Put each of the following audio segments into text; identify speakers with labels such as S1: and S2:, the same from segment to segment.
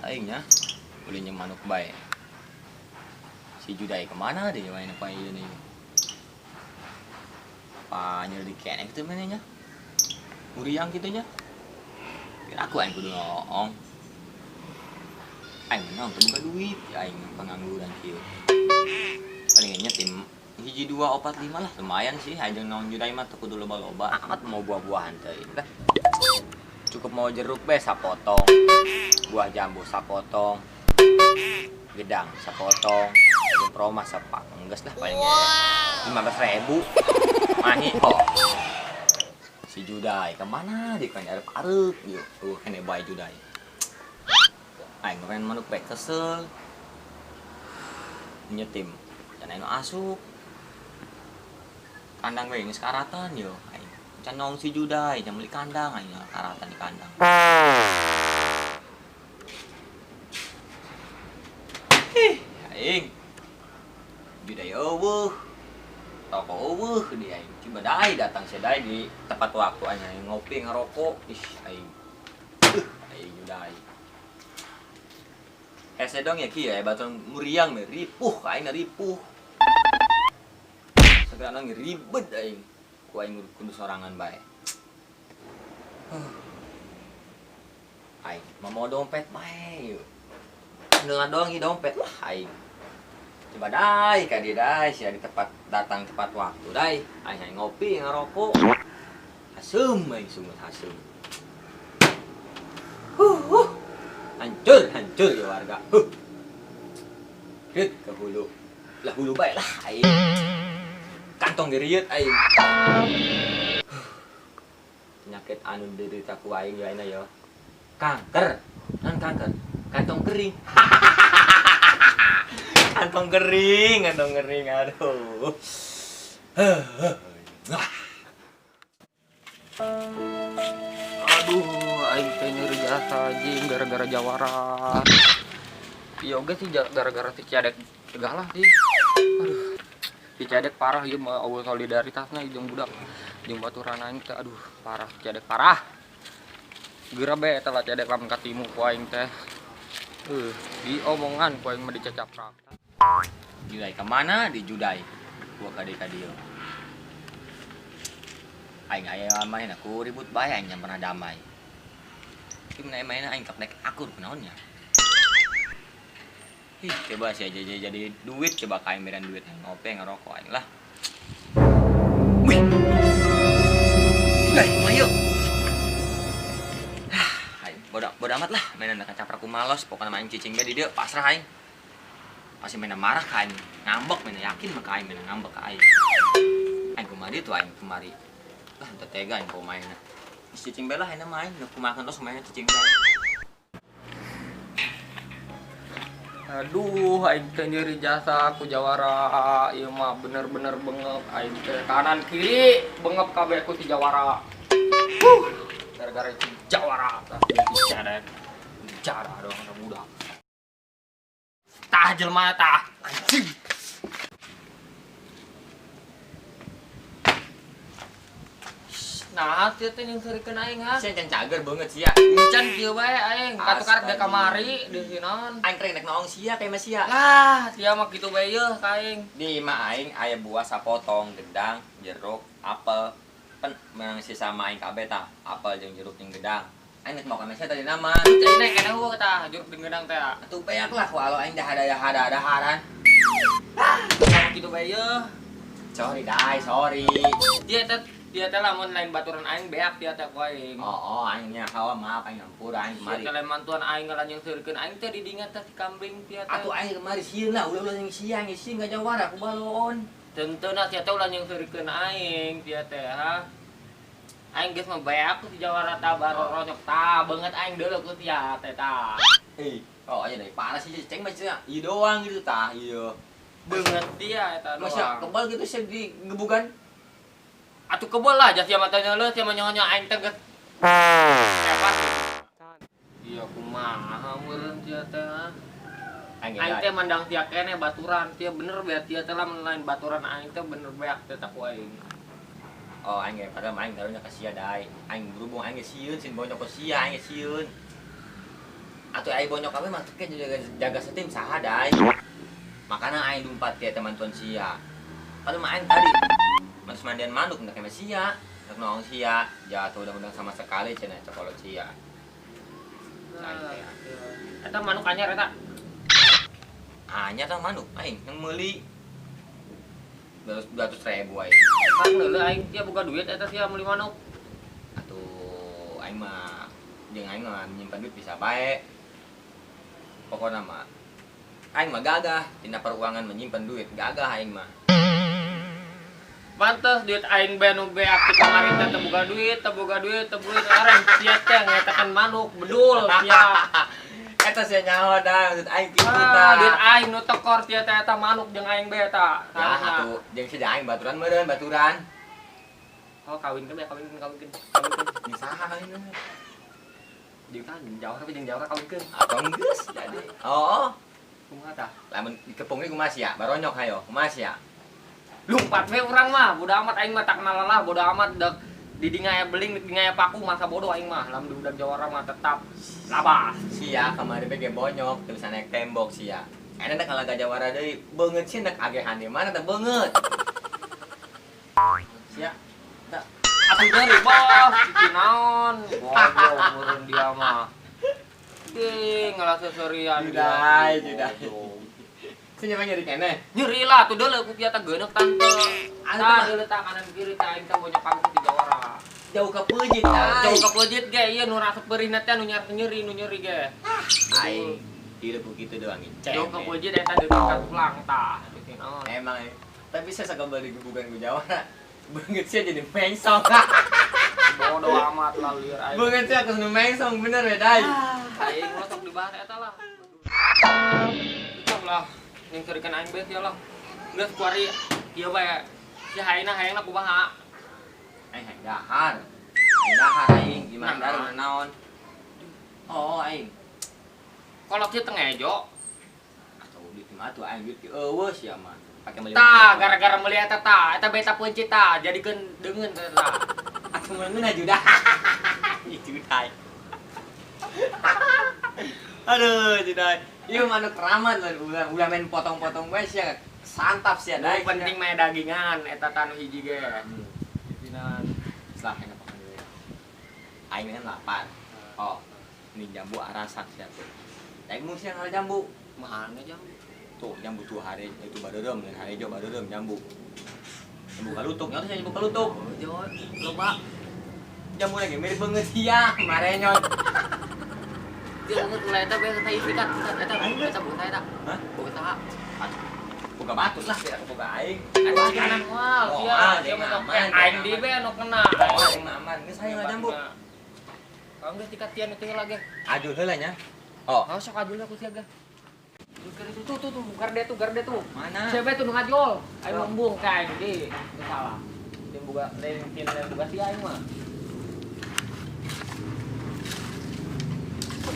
S1: Aing nya. Ulin jeung manuk bae. Si Judai kemana deh main apa ini? Panyer di kene kitu mana nya? Muriang kitu nya. Kira aku aing kudu noong. Aing menang teu boga duit, aing pengangguran kieu. Paling nya tim 1 2 4 5 lah lumayan sih aing jeung naon Judai mah teu kudu loba-loba. Amat mau buah-buahan teh. Lah. Cukup mau jeruk be sapotong, buah jambu sapotong, gedang sapotong, jeung proma sapak. Enggeus lah paling ge 15.000. Mahi oh. Si Judai kemana dia kan arep arep yeuh. Tuh kene bae Judai. Aing main manuk bae kesel. Nyetim. Can anu asup. Kandang we geus karatan yo aing. Can nong si Judai, can beli kandang aing karatan di kandang. Ih, aing. Judai eueuh. Toko eueuh di aing. Coba dai datang sedai di tepat waktu aing ngopi ngerokok. Ih, aing. Aing Judai. Hese dong ya ki ya baturan muriang me ripuh aing ripuh. Segala nang ribet aing. Ku aing kudu sorangan bae. Aing mau dompet bae yeuh. Dengan doang hi dompet lah aing. Coba dai ka dia dai sia di tepat datang tepat waktu dai. Aing aing ngopi ngerokok. Haseum aing sungut haseum. Huh. Hancur hancur ya warga. Huh. Rit ke hulu. Lah hulu bae lah aing. Kantong geriut aing. Penyakit anu diderita ku aing ya ayeuna ya. Kanker. Nan kanker. Kantong kering. Kantong kering, kantong kering aduh.
S2: Aduh, aing teh nyeri jasa anjing gara-gara jawara. Iya oge sih gara-gara si Cadek tegalah sih. Aduh. Si Cadek parah ieu mah eueuh solidaritasna jeung budak jeung baturan aing teh aduh parah si Cadek parah. Geura bae eta lah Cadek lamun katimu ku aing teh. Diomongan ku aing mah dicacaprak.
S1: Judai kemana di Judai? Gua kade ka dieu. Aing aya main aku ribut bae aing yang pernah damai. Tapi mun main aing kepek akur kunaon nya. Ih, coba sih aja jadi duit coba ka aing beren duit aing ngopi ngerokok aing lah. Wih. Judai, ayo. Aing bodo amat lah mainan kacaprak ku malos pokona mah aing cicing bae di dieu pasrah aing. Pasti mainan marah ka aing, ngambek mainan yakin mah ka aing mainan ngambek ka aing. Aing kemari tuh aing kemari. Lah teu tega aing kumaha. Cicing bae lah aing main, nu kumaha terus main cicing bae.
S2: Aduh, aing teh nyeri jasa ku jawara, ieu mah bener-bener bengep aing teh kanan kiri bengep kabeh ku si jawara. Huh, gara-gara si jawara tah si Cadek. Bicara doang ada budak. Tah jelema tah, anjing. Nah, sia teh nyengseurikeun aing ha.
S1: Sia can cager beungeut sia.
S2: Encan kieu bae aing, katukar dek kamari di sinaon.
S1: Aing rek noong sia kayak mah sia.
S2: Lah, sia mah kitu bae yeuh ka aing.
S1: Di imah aing aya buah sapotong, gedang, jeruk, apel. Pen menang sisa mah aing kabeh tah, apel jeung jeruk jeung gedang. Aing rek mau ka sia tadi nama.
S2: Cai naik kana heueuh tah, jeruk jeung gedang teh.
S1: Atuh beak lah ku alo aing dahadaharan.
S2: Ah, sama kitu bae yeuh.
S1: Sorry dai, sorry.
S2: Dia teh lamun lain baturan aing beak dia teh ku aing.
S1: Oh, aing nya hawa maaf aing ampura aing kemari.
S2: Sia teh lain mantuan aing ngalanyeungseurkeun aing teh di dinya teh si kambing sia teh.
S1: Atuh aing kemari sieun lah ulah-ulah jeung sia geus sieun ka jawara ku baloon.
S2: Tenteuna sia teh ulah nyeungseurkeun aing sia teh ha. Aing geus mah beak ku si jawara tah baroronyok tah beungeut aing deuleu ku sia teh tah.
S1: Oh aja dari parah sih ceng mah sia. Ieu doang gitu tah ieu.
S2: Beungeut dia eta doang.
S1: Masa kebal gitu sia di gebugan.
S2: Atuh kebel lah jas sia mah teh nyeuleuh sia mah nyonya aing teh geus hebat. Iya kumaha meureun sia teh ha. Aing teh mandang sia keneh baturan sia bener beak sia teh lamun lain baturan aing teh bener beak teh tak ku aing.
S1: Oh aing ge padahal aing karunya ka sia dai. Aing berhubung aing ge sieun sin bonyok ka sia aing ge sieun. Atuh aing bonyok kabeh mah teh jaga jaga setim saha dai. Makana aing lumpat ke teman tuan sia. Padahal mah aing tadi mas mandian manuk nek eme sia. Nek noong sia, jatuh undang-undang sama sekali cenah cokolot sia.
S2: Eta manuk anyar eta.
S1: Anyar tah manuk aing yang meuli 200 ribu aing.
S2: Kan leuleuh aing sia boga duit eta sia meuli manuk.
S1: Atuh aing mah jeung aing mah nyimpan duit bisa bae. Pokona mah aing mah gagah tina peruangan menyimpan duit, gagah aing mah.
S2: Pantes duit aing bae nu beak ti kamari teh teu boga duit, teu boga duit, teu boga duit. Orang sia teh ngetakeun manuk bedul sia.
S1: Eta sia nyaho dah maksud aing kitu
S2: Ah,
S1: tah.
S2: duit aing nu tekor sia teh eta manuk jeung aing bae eta.
S1: Ya atuh jeung sia aing baturan meureun baturan.
S2: Oh, kawinkeun bae, kawinkeun, kawinkeun. Kawinkeun.
S1: Di saha kawin mah?
S2: Jeung kan jauh tapi jeung jauh kawinkeun.
S1: Atau geus jadi. Oh,
S2: Kumaha tah?
S1: lamun dikepungnya kumaha sia? Baronyok hayo, kumaha sia?
S2: Lumpat we urang mah, bodo amat aing mah tak kenal lah, bodo amat dek di dingaya beling, di dingaya paku masa bodoh aing mah. Lamun di budak jawara mah tetap labas.
S1: Sia kamari ge bonyok teu bisa naik tembok sia. Enak dek ngalaga jawara deui, beungeut sia dek agehan di mana teh beungeut. Sia. Tak
S2: Atuh deui bos, iki naon? Goblok meureun dia mah. Ding, ngalah seserian dia.
S1: Judai, judai. Sia nyampe nyeri keneh.
S2: Nyeri lah tuh deuleu ku kieu teh geuneuk tante.
S1: Anu
S2: Tah
S1: teh
S2: deuleu tah kanan kiri tah aing teh bonyok kabeh ti jawara.
S1: jauh ke peujit tah.
S2: Jauh ka peujit ge ieu nu rasa peurihna teh nu nyeri nu nyeri ge.
S1: Aing hidup begitu doang
S2: Jauh ka peujit eta deuleu ka tulang tah. Gitu naon.
S1: Emang ya. Tapi saya sakabari gebukan ku jawara. Beungeut sia jadi mengsong.
S2: Bodoh amat lah liar aing.
S1: Beungeut sia geus nu mengsong bener we dai.
S2: Aing mah sok dibahas eta lah. Sok lah, yang serikan aing bae sia lah. Geus kuari ieu bae. Si haina hayangna kumaha?
S1: Aing hayang dahar. Hayang dahar aing, gimana
S2: Nah.
S1: dahar naon? Oh, aing.
S2: Kolot sia teu ngejo.
S1: Atau duit mah atuh aing duit eueuh sia mah. Pake meuli.
S2: Tah, gara-gara meuli eta tah, eta beta peuncit tah, jadikeun deungeun teh tah.
S1: Atuh meungeun judah. Judai. Aduh, judai. Ieu manuk keramat lah, ulah main potong-potong bae sia. Santap sia
S2: Nu
S1: dai.
S2: penting mah dagingan eta tah nu hiji ge. Hijinan.
S1: Setelah aing makan dulu. Aing kan lapar. Oh, ini jambu arasak sia tuh. Aing mun sia ngala jambu.
S2: Mana jambu?
S1: Tuh, jambu tuh hari itu bareurem dan hari hijau bareurem jambu. Jambu kalutuk, nyaho teh jambu kalutuk.
S2: Oh, jo, loba.
S1: Jambu lagi mirip banget sia, marenyot.
S2: Dia banget mulai eta bae eta sikat, sikat eta eta boga eta.
S1: Hah?
S2: Boga saha?
S1: Boga batur lah, tidak boga aing.
S2: Eta kanan moal,
S1: Oh,
S2: sia.
S1: ah,
S2: Sia
S1: jeung
S2: mah
S1: aman, jeung
S2: aing di
S1: aman.
S2: bae nu kena.
S1: Oh, aing mah aman. Geus hayu jambu.
S2: Kamu geus sikat tia nu teu lagi.
S1: Aduh heula nya. Oh,
S2: Oh, sok ajul aku sia ge. Tuh tuh tuh, garde tuh, garde tuh.
S1: mana?
S2: Siapa itu nu ngajol? Aing embung ka aing di. Teu salah. Jeung boga lain tin lain boga sia aing mah.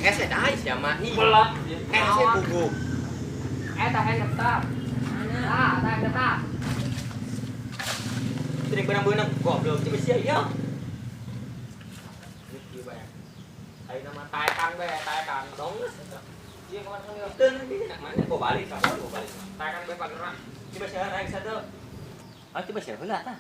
S1: Hese dai sia mah. Ih.
S2: Belat.
S1: Hese bubuk.
S2: Eta hayang tah. Tah, tah eta.
S1: Sering benang-benang goblok coba sia ya.
S2: Ieu bae. Ayeuna mah taekan bae, taekan.
S1: Dong geus eta.
S2: Ieu kemana kan ieu?
S1: Teu nanti mana gua balik sama gua balik.
S2: Taekan bae pagerna.
S1: Coba sia aing satu. Ah, coba sia heula tah.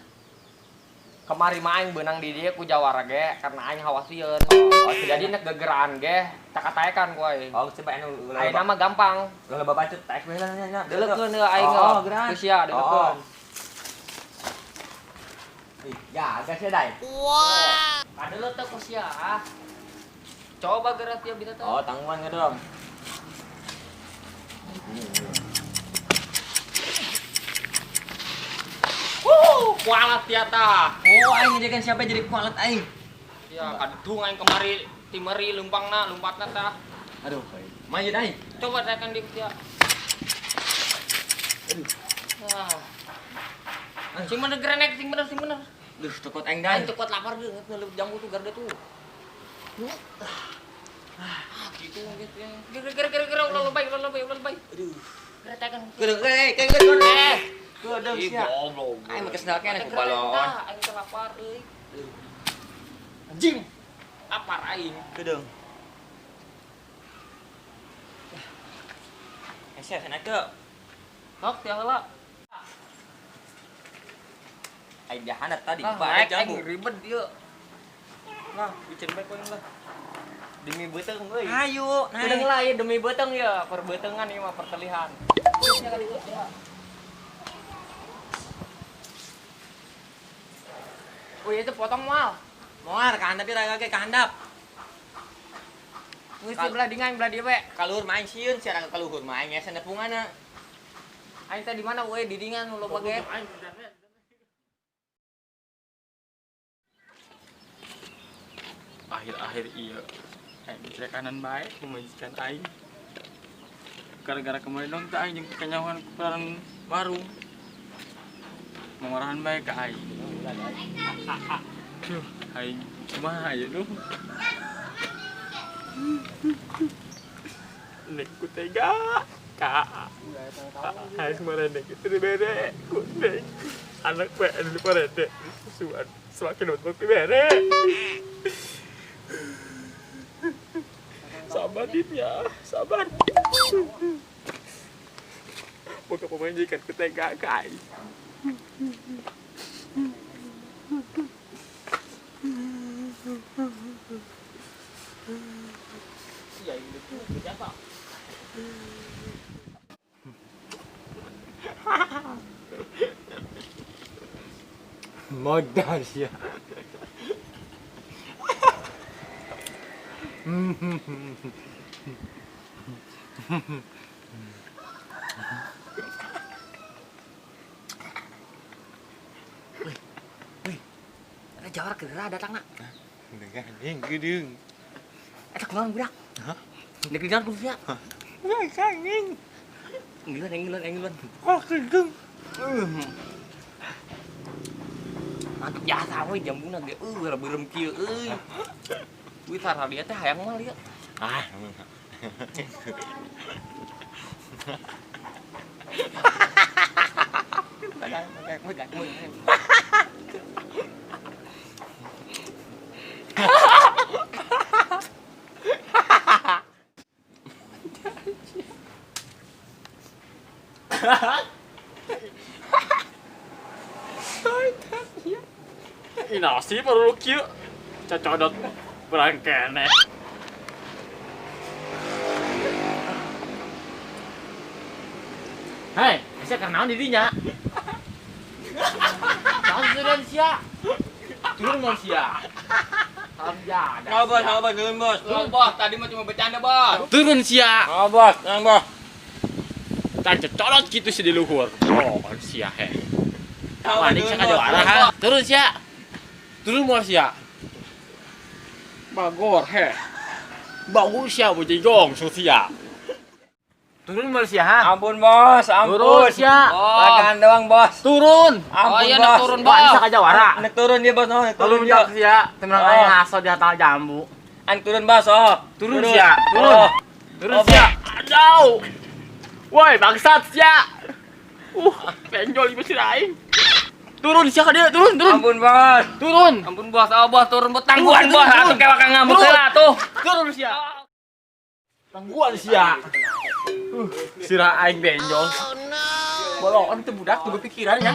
S2: Kemari mah aing beunang di dieu ku jawara ge karena aing hawasieun.
S1: Oh,
S2: Jadi nek gegeraan ge cakataekan ku aing.
S1: Oh, coba anu
S2: Ayeuna mah gampang.
S1: Ulah babacut taek we lah nya.
S2: Deleukeun heuh aing
S1: Oh, gerak.
S2: Geus sia deleukeun.
S1: Ih, gagas ya dai.
S2: Kadeuleu teh ku sia. ah. Coba gerak dia bisa teh.
S1: Oh, tanggungan dong.
S2: Wuh, kualat dia tah.
S1: Oh, aing ngajakan siapa jadi kualat aing.
S2: Ya, kadung aing kemari timeri leumpangna, lumpatna tah.
S1: Aduh, maju dai.
S2: Coba tekan di dia.
S1: Aduh.
S2: Wah. Sing bener gerenek, sing bener, sing bener.
S1: Duh, tekot aing dai.
S2: Aing teu kuat lapar deh, ngeuleup jambu tuh garde tuh. Ah, gitu gitu ya. Gerak gerak gerak gerak ulah lebay, ulah lebay, ulah lebay.
S1: Aduh.
S2: Geretekan.
S1: Gedeng, eh, eh, gedeng.
S2: Eh,
S1: Gedeng
S2: ih,
S1: sia.
S2: goblok.
S1: Aing mah kesel keneh ku
S2: Geretek,
S1: balon.
S2: tah, Aing teh lapar euy. Anjing. Lapar aing.
S1: Gedeng. Hese naik ke.
S2: Sok sia heula.
S1: Aing dihandap tadi,
S2: Ah,
S1: Pak,
S2: naik
S1: jambu.
S2: aing ribet ieu. Nah, bicen bae koin lah. Demi beuteung euy.
S1: Ayo,
S2: Udah
S1: naik.
S2: lah ya demi beuteung ya, perbeuteungan ieu mah pertelihan. Sia ka ditu sia. Wih, itu potong mal.
S1: Moal ka handap ieu raga ge ka handap.
S2: Geus sih belah dingan belah dieu we.
S1: Kaluhur mah aing sieun sia raga kaluhur mah aing ngesen nepunganna.
S2: Aing teh di mana we di dingan nu loba ge.
S3: Akhir-akhir iya aing rekanan bae pemajikan aing gara-gara kemarin dong teh aing jeung kenyawan kuparan warung mengarahan bae ka aing. Duh, aing kumaha ya duh. Nek ku tega ka aing marene kitu dibere ku neng anak we anu parede susuan semakin untuk dibere. Sabar Din ya, sabar. Boga pemajikan ku tega ka aing.
S2: Iya, itu siapa?
S1: Modal sia. Wih, ada jawara geura datang nak. Anjing geudeung. Eta kunaon budak? Hah? Nek di dalam sia. Anjing. Ngiluan, ngiluan, ngiluan.
S3: Kok geudeung?
S2: Mantap jasa we jambuna ge eueuh beureum kieu euy. Wih, sarah dia teh hayang mah lieu.
S1: Ah. Pegang, pegang, pegang.
S3: Ih nasi baru kieu cocodot berangkene.
S2: Hei, sia karena naon di dinya? Salam turun sia. Turun mau sia. Salam jadah.
S1: Oh, bos, oh, bos, turun, bos.
S2: Turun, bos. Tadi mah cuma bercanda, bos.
S3: Turun sia.
S1: Oh, bos, tenang, bos.
S3: Tan cocodot kitu sih di luhur. Oh, sia he.
S1: Oh,
S3: Manik
S1: turun,
S3: sia ka
S1: bos.
S3: jawara ha. Turun sia. Turun mau sia. Bagor he. Bagus sia bojigong sia.
S2: Turun mau sia. ha?
S1: Ampun, bos, ampun.
S2: Turun sia.
S1: Lagaan doang, bos.
S2: Turun.
S1: Ampun,
S2: oh, iya,
S1: bos.
S2: nak turun, bos. Bisa ka jawara.
S1: Nek turun dia, bos. Oh, nek turun
S2: Turun
S1: dia.
S2: sia. Temen
S1: Oh.
S2: aing ngaso di atas jambu.
S1: An turun, bos. Oh.
S2: Turun sia. Turun.
S1: Oh.
S2: Turun
S1: Oh,
S2: sia.
S3: Aduh. Woi, bangsat sia. Benjol ieu si aing. Turun sia ka dieu, turun, turun.
S1: Ampun, bos.
S3: Turun.
S2: Ampun, bos. Oh, bos, turun, bos. Tangguhan,
S3: Turun,
S2: bos.
S3: turun.
S2: Atuh kewa kang ngamuk
S3: Turun.
S2: heula tuh.
S3: Turun sia. Tangguhan sia. Sira aing benjol. Bolongan teu budak teu pikiran ya.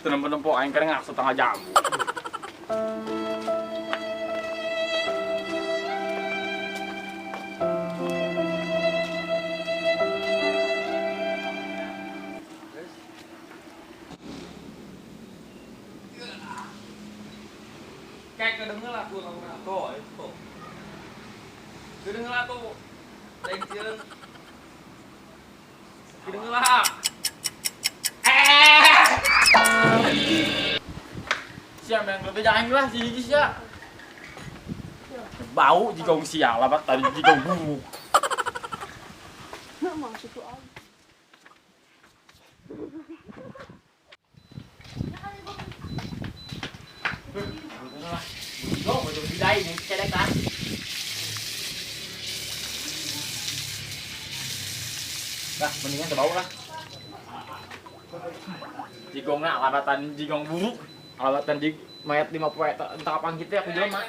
S3: Teu nempo-nempo aing keur ngaso tanggal jambu.
S2: Kayak kedenger lah tuh kamu
S1: Tuh, itu.
S2: Kedenger lah tuh. Lain sieun. Kedenger lah.
S3: Sia yang lebih jangan lah si hiji sia. Bau jigong sia lah tadi jigong bubuk.
S2: Jigong betul bidai nih cedek kan.
S3: Lah, mendingan teu bau lah. Jigongna alabatan jigong buruk, alabatan jig mayat 5 poe entah kapan kitu ya ku jelema.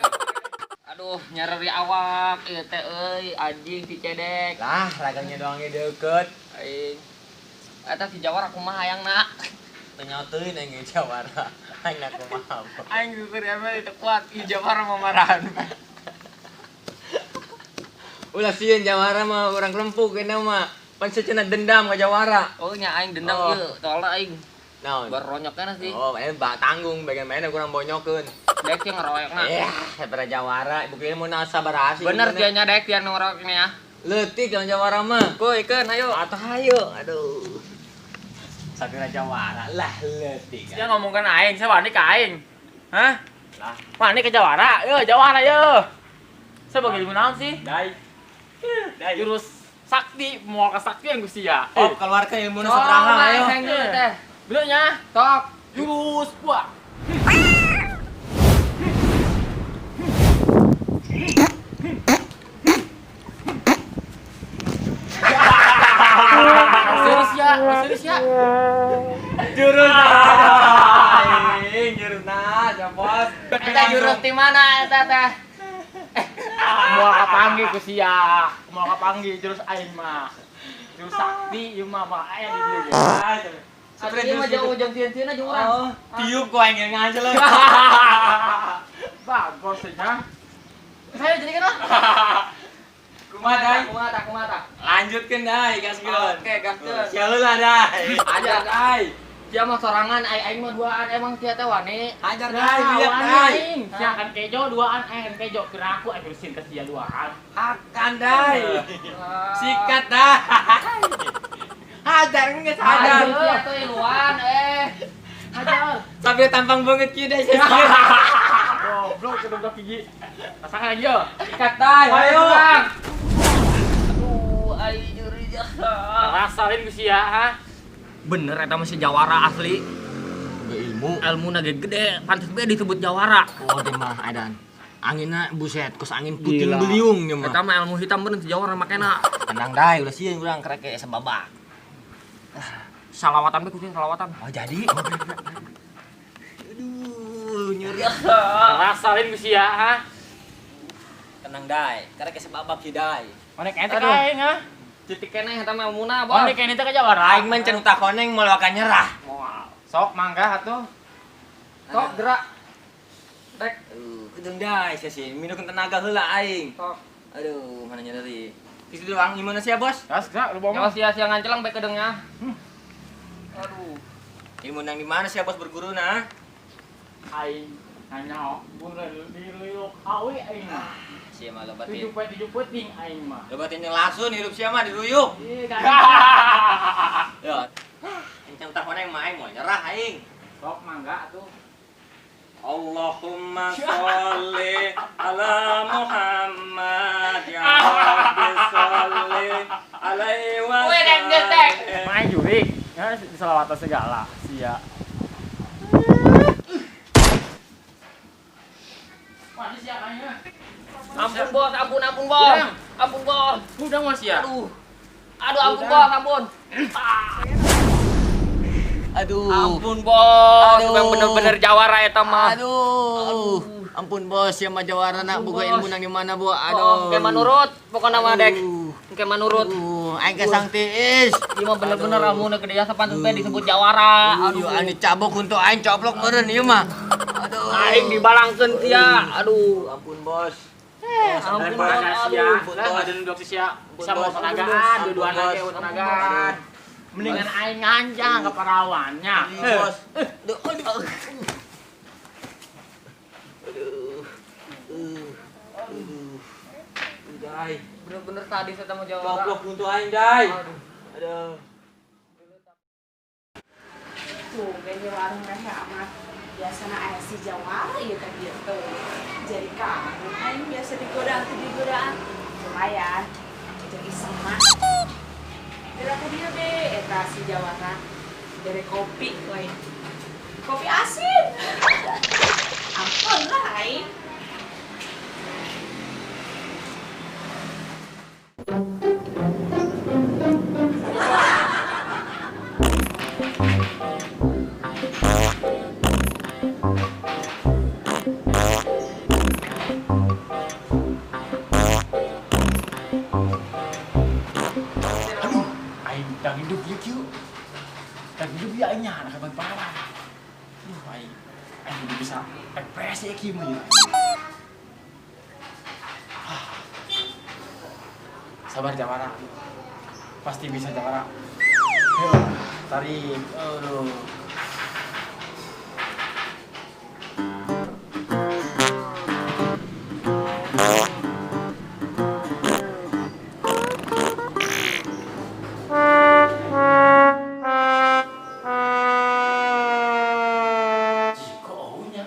S2: Aduh, nyereri awak ieu teh euy, anjing si Cedek.
S1: Lah, ragangnya doang ge deukeut.
S2: Aing. Eta si Jawara kumaha hayangna?
S1: Teu nyaoteun aing ge Jawara. Aing na kumaha.
S2: Aing syukur ya mah teu kuat ieu Jawara mamarahan.
S1: Ulah sieun Jawara mah urang lempuk geuna mah. Pan secenah dendam ka Jawara.
S2: Oh nya aing dendam ieu, soalna aing.
S1: Naon?
S2: Baronyokna sih.
S1: Oh, aing bak tanggung bagian mainna kurang bonyokeun.
S2: Dek sih ngeroyokna.
S1: Eh, sabaraha Jawara, bukina mun sabaraha sih.
S2: Bener dia nya dek tiang ngeroyokna ya.
S1: Leutik lawan Jawara mah.
S2: Kuy, keun ayo.
S1: Atuh ayo. Aduh. Sabaraha Jawara lah leutik.
S3: Sia ngomongkeun aing, sia wani ka aing. Hah?
S1: Lah,
S3: wani ke Jawara? Yo, Jawara yo. Sia bagi ilmu naon sih?
S1: Dai. Dai.
S3: Jurus sakti, moal kesaktian ku sia.
S1: Oh, keluarkan ilmuna sabaraha ayo.
S2: Teh.
S3: Bener nya?
S2: Sok.
S3: Jurus buah. Serius ya, serius ya.
S1: Jurus aing, jurus nah, bos.
S2: Eta jurus di mana eta teh?
S3: Moal kapanggih ku sia, moal kapanggih jurus aing mah. Jurus sakti ieu mah mah aya di dieu ge.
S2: Sebenarnya mah jauh ujung sieun-sieun aja urang.
S1: Oh, tiup ku aing ngancel.
S3: Bagus nya. Saya jadi kan?
S1: Kumaha dai?
S2: Kumaha tah, kumaha tah?
S1: Lanjutkeun dai, gaskeun.
S2: Oke, gaskeun.
S1: Sia heula dai. Ajar dai.
S2: Sia mah sorangan, aing mah duaan, emang sia teh wani.
S1: Ajar dai, lihat dai.
S3: Sia kan kejo duaan, aing kan kejo. Kira aku aing terusin ke sia duaan.
S1: Akan dai. Sikat dai. Hajar geus hajar.
S2: Sia teh luan eh.
S3: Hajar.
S1: Sampai tampang banget kieu dai sia.
S3: Goblok kedua gigi. Pasangan lagi yo.
S1: Sikat dai, ayo.
S2: Aduh, aing nyeri jasa.
S3: Rasain ku sia, ha?
S2: Bener eta mah si Jawara asli.
S1: Boga ilmu.
S2: Ilmuna ge gede, pantes bae disebut Jawara.
S1: Oh, teh mah edan. Anginna buset, kos angin puting beliung nya mah.
S2: Eta mah ilmu hitam bener si Jawara makena.
S1: Tenang dai, ulah sieun urang kerek sababak.
S2: Salawatan bae kudu salawatan.
S1: Oh, jadi. Aduh, nyeri.
S3: Rasain ku sia, ha?
S1: Tenang dai, kerek sababak si dai.
S3: Mana kene teh aing, ha?
S2: Titik keneh eta mah ilmuna, Bos.
S3: Mana kene teh ka Jawara.
S1: Aing mah can utah koneng moal bakal nyerah.
S3: Moal. Sok mangga atuh.
S2: Sok gerak. Rek.
S1: Kedeung dai sia sih, minukeun tenaga heula aing.
S2: Sok.
S1: Aduh, mana nyeri. Kitu doang gimana sia, Bos?
S3: Gas, gerak lu bawa.
S2: Nyawa sia-sia ngancelang bae kedeungnya. Aduh.
S1: Ilmu nang di mana sia, Bos berguru nah?
S3: Aing nanya guru di liuk awi aing mah.
S1: Sia mah lobatin.
S3: 7 peuting aing mah.
S1: Lobatin yang langsung hirup sia mah diruyuk.
S3: Ih,
S1: Ya. Encang tah koneng mah aing moal nyerah aing.
S3: Sok mangga atuh.
S1: Allahumma sholli ala Muhammad ya Rabbi sholli alaihi wa sallam.
S3: Main jurik, ya diselawatan segala sia. Wah, ini sia kayaknya.
S2: Ampun bos, ampun ampun bos. Ampun bos.
S3: Udah mas ya.
S2: Aduh. Aduh ampun bos, ampun.
S1: Aduh.
S2: Ampun bos,
S1: aduh.
S2: Bener-bener Jawara eta mah.
S1: Aduh. Ampun bos, sia mah Jawara nak boga ilmu nang di mana, Bu? Aduh.
S2: Oh, engke manurut, pokona mah dek. Engke manurut.
S1: Aing ka sang tiis.
S2: Ieu mah bener-bener ilmuna gede jasa pantes bae disebut Jawara.
S1: Aduh, anu cabok untuk aing coplok meureun ieu mah. Aduh.
S2: Aing dibalangkeun sia. Aduh,
S1: ampun bos.
S2: Ampun bos,
S3: aduh. Lah, ada sia. Bisa mau tenagaan, dua-duaan lagi tenagaan. Mendingan aing nganjang ke perawannya.
S1: Bos. Aduh, aduh. Aduh. Aduh. Dai.
S2: Bener-bener tadi saya mau jawab.
S1: Goblok untuk aing, Dai. Aduh.
S4: Tuh, kayaknya warung teh amat. Biasana aya si Jawara ieu teh gitu. Jadi kamu aing biasa digodaan teu digodaan. Lumayan. Jeung iseng mah. Geura ku dieu be eta si Jawara. Dari kopi lain. Kopi asin. Ampun lah aing.
S3: Aing dang hidup ieu kieu. Dang hidup ieu aing nya anak bang parah. Duh aing. Aing kudu bisa ekspresi kieu mah ieu. Sabar Jawara. Pasti bisa Jawara. Ayo, tarik. Aduh. Kok aunya?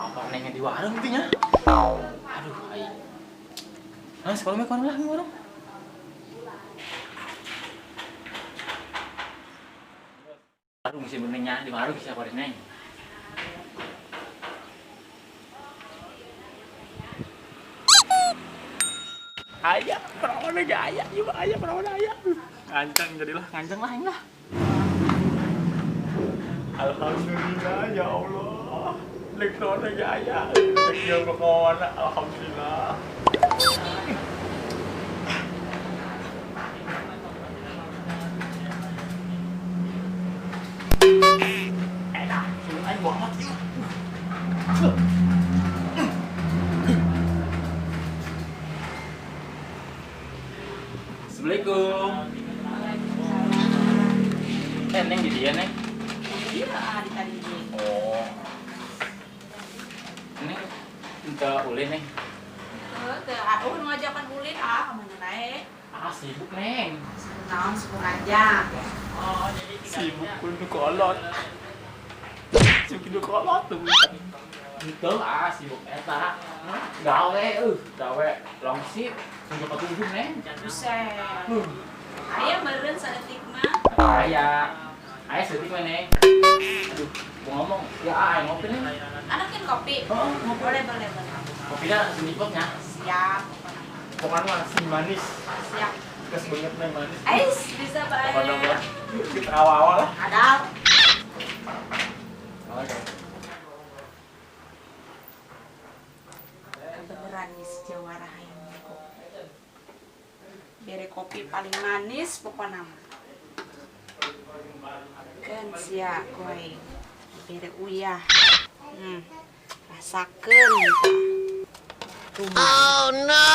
S3: Apa nengnya di warung itu nya? Aduh, aing. Nah, sekolah mah lah warung. Warung sih benengnya di warung bisa kore neng. Ayah, perawan aja ayah, ibu ayah perawan ayah. Ngancang jadilah, ngancang lah lah. Alhamdulillah ya Allah. Lek perawan aja ayah, lek dia perawan, alhamdulillah. Enak, aing banget yuk. Assalamualaikum. Neng di dia neng?
S4: Iya, di tadi.
S3: Oh. Neng, minta ulin neng.
S4: Teu, oh nu ngajakan ulin ah, ka mana nae?
S3: Ah, sibuk neng.
S4: Naon sibuk aja.
S3: Oh, jadi sibuk kudu kolot. Sibuk kudu kolot tuh. Henteu ah, sibuk eta. Gawe gawe longsip sampai katujuh neng.
S4: Buset. Aya meureun saeutik mah.
S3: Aya. Aya saeutik mah neng. Aduh, mau ngomong. Ya ah, ngopi neng.
S4: Anakin kopi.
S3: Oh, ngopi.
S4: Boleh, boleh, boleh.
S3: Kopinya senipotnya.
S4: Siap.
S3: Pokoknya masih manis.
S4: Siap.
S3: Kes banget neng manis.
S4: Ais, bisa bae.
S3: Pokoknya kita awal-awal lah.
S4: Ada.
S3: Oke.
S4: Kebeneran nih si Jawara hayang kopi. Bere kopi paling manis pokoknya mah. Keun sia koe. Bere uyah. Rasakeun tah.
S5: Oh no.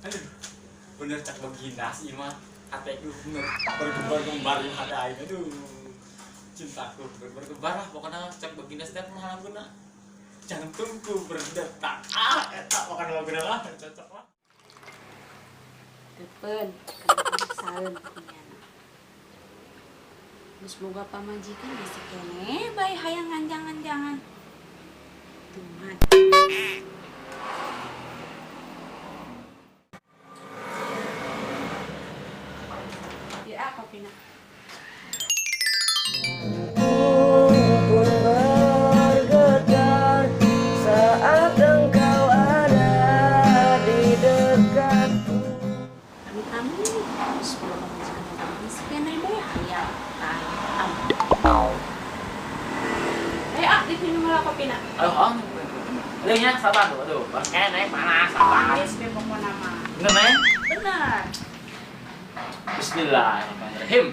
S3: Aduh, bener cak beginas ieu mah. Hatiku bener bergembar-gembar di hati aing. Aduh. Cintaku bergembar lah pokoknya cak beginas teh kumaha laguna. Jantungku berdetak. Ah, eta pokoknya laguna lah, cocok lah.
S4: Teupeun, saeun punyana. Geus boga pamajikan masih keneh bae hayang nganjang-nganjangan. Tuman. Ya, kopina.
S6: Pun bergetar saat engkau ada di dekatku.
S4: Amit-amit, geus boga pamajikan masih keneh bae hayang. Diminum lah kopina.
S3: Aduh, oh. Aduh nya, sabar tuh, aduh. Bangke naik panas, sabar.
S4: Manis be pokona mah.
S3: Bener, Neng?
S4: Bener.
S3: Bismillahirrahmanirrahim.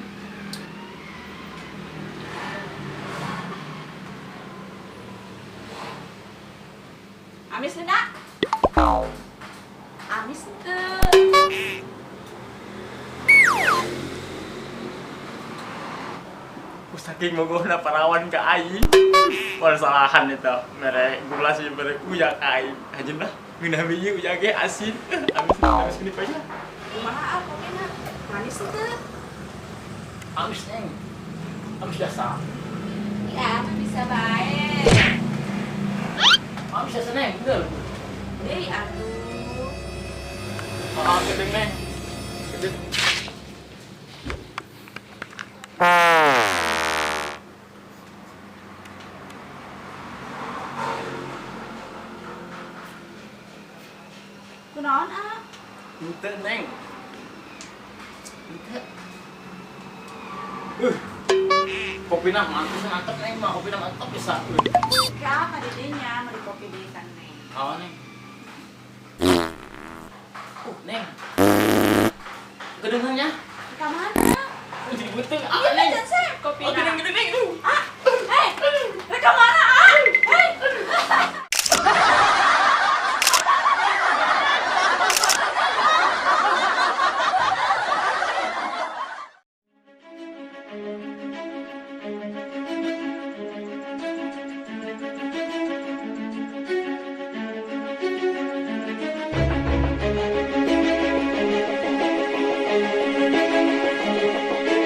S4: Amis hendak? Amis teu.
S3: Saking mogohna parawan ka aing. Moal salahan eta, mere gula sih mere uyak aing. Hajeun lah, ngeunah ieu uyak ge asin. Amis amis gini bae.
S4: Kumaha kopina? Manis teu?
S3: Amis neng. Amis biasa.
S4: Iya, bisa bae.
S3: Amis biasa neng, bener.
S4: Deui atuh.
S3: Oh, gede neng. Gede.
S4: Kunaon ah?
S3: Henteu neng. Henteu. Kopina mantep, mantep Neng mah, kopina mantep bisa.
S4: Ka didinya meuli kopi di kan Neng.
S3: Oh, Neng. Neng. Kedengarnya?
S4: Ka mana?
S3: Jadi beuteung,
S4: Iya,
S3: ah, Neng.
S4: jangan saya kopi.
S3: Oh, gedeng, gedeng, Neng.
S4: Ah, hei, rek ka mana?